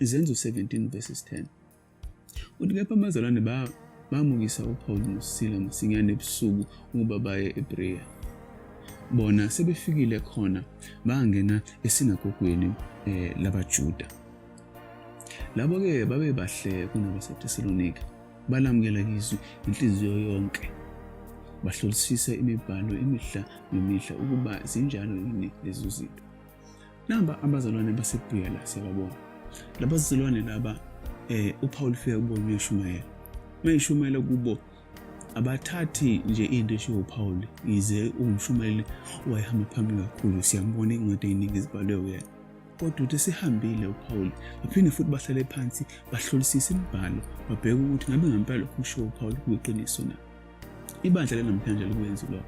Izenzo 17 verses 10. Uthi kepha abazalwane bamukisa uPawulu noSila masinyane ebusuku ukuba baye eBerea. Bona sebefikile khona bangena esinagogweni labaJuda. Labo-ke babebahle kunabaseThesalonika, balamukela izwi ngenhliziyo yonke, bahlolisisa imibhalo imihla nemihla ukuba zinjalo yini lezo zinto. Namba abazalwane baseBerea la siyababona. Labazalwane laba uPaul ufika kubona uyashumayela. Mayishumayela kubo abathathi nje into eshiwo uPaul, yize ungumshumayeli owayehamba phambili kakhulu, siyambona incwadi eziningi ezibhalwe uyena. Kodwa uthi sihambile uPaul, baphinde futhi bahlale phansi bahlolisise imibhalo, babheke ukuthi ngabe ngempela lokhu kushiwo uPaul kuyiqiniso na. Ibandla lanamhlanje alikwenzi lokho,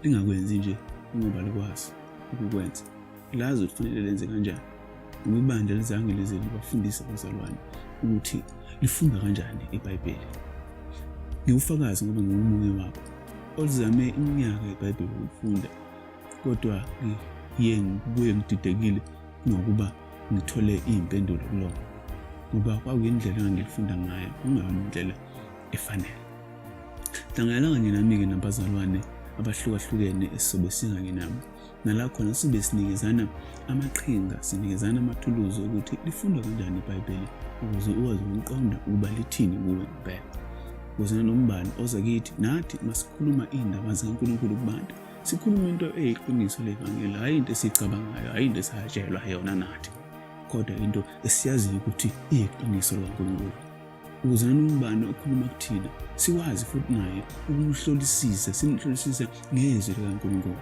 lingakwenzi nje ngoba likwazi ukukwenza, lazi ukuthi kufanele lenze kanjani, ngoba ibandla lizange lize libafundise abazalwane ukuthi lifunda kanjani iBhayibheli. Ngiwufakazi ngoba ngingomunye wabo olizame iminyaka iBhayibheli ukufunda, kodwa ngiye ngibuye ngididekile ngokuba ngithole iy'mpendulo kulona, ngoba kwakuyindlela engangilifunda ngayo, kungeyona indlela efanele. Hlanganyela kanye nami-ke nabazalwane abahlukahlukene esizobe singanye nabo, nala khona sizobe sinikezana amaqhinga, sinikezana amathuluzi okuthi lifundwa kanjani iBhayibheli ukuze ukwazi ukuqonda ukuba lithini kuwe ngempela. Ukuze nanombani oza kithi nathi masikhuluma iy'ndaba zikaNkulunkulu kubantu, sikhuluma into eyiqiniso levangeli, hhayi into esiyicabangayo, hhayi into esatshelwa yona nathi, kodwa into esiyaziyo ukuthi iyiqiniso likaNkulunkulu. Ukuze nanoma okhuluma kuthina sikwazi futhi naye ukumhlolisisa, simhlolisise ngezwi likaNkulunkulu.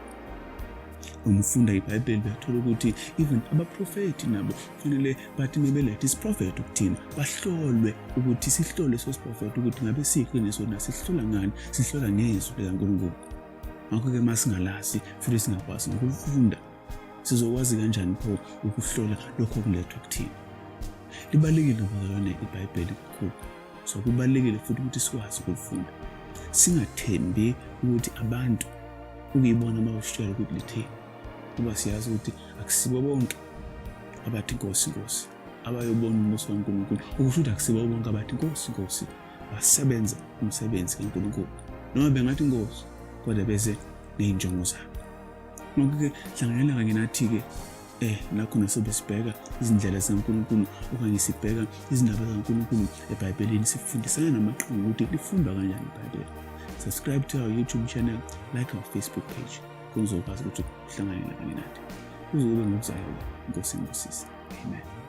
Uma ufunda iBhayibheli uyathola ukuthi even abaprofethi nabo kufanele bathi mebeletha isiprofetho kuthina bahlolwe ukuthi sihlolwe leso siprofetho ukuthi ngabe siyiqiniso na, sihlola ngani? Sihlola ngezwi likaNkulunkulu. Ngakho-ke uma singalazi futhi singakwazi nokulifunda, sizokwazi kanjani pho ukuhlola lokho okulethwa kuthina? Libalulekile bazalwane iBhayibheli kakhulu. So kubalulekile futhi ukuthi sikwazi ukulifunda, singathembi ukuthi abantu ukuyibona abawusitshela ukuthi lithini, ngoba siyazi ukuthi akusibo bonke abathi Nkosi Nkosi abayobona umbuso kaNkulunkulu. Okusho ukuthi akusibo bonke abathi Nkosi Nkosi basebenza umsebenzi kaNkulunkulu, noma bengathi Nkosi kodwa beze ney'njongo zabo. Ngakho-ke hlanganyela kanye nathi-ke la khona sobe sibheka izindlela zikaNkulunkulu okanye sibheka izindaba zikaNkulunkulu eBhayibhelini, sifundisana namaqhinga ukuthi lifundwa kanjani iBhayibheli. Subscribe to our YouTube channel, like our Facebook page, kuzokwazi ukuthi uhlanganyele kanye nathi. Kuze kube ngokuzayo, Inkosi ingibusise. Amen.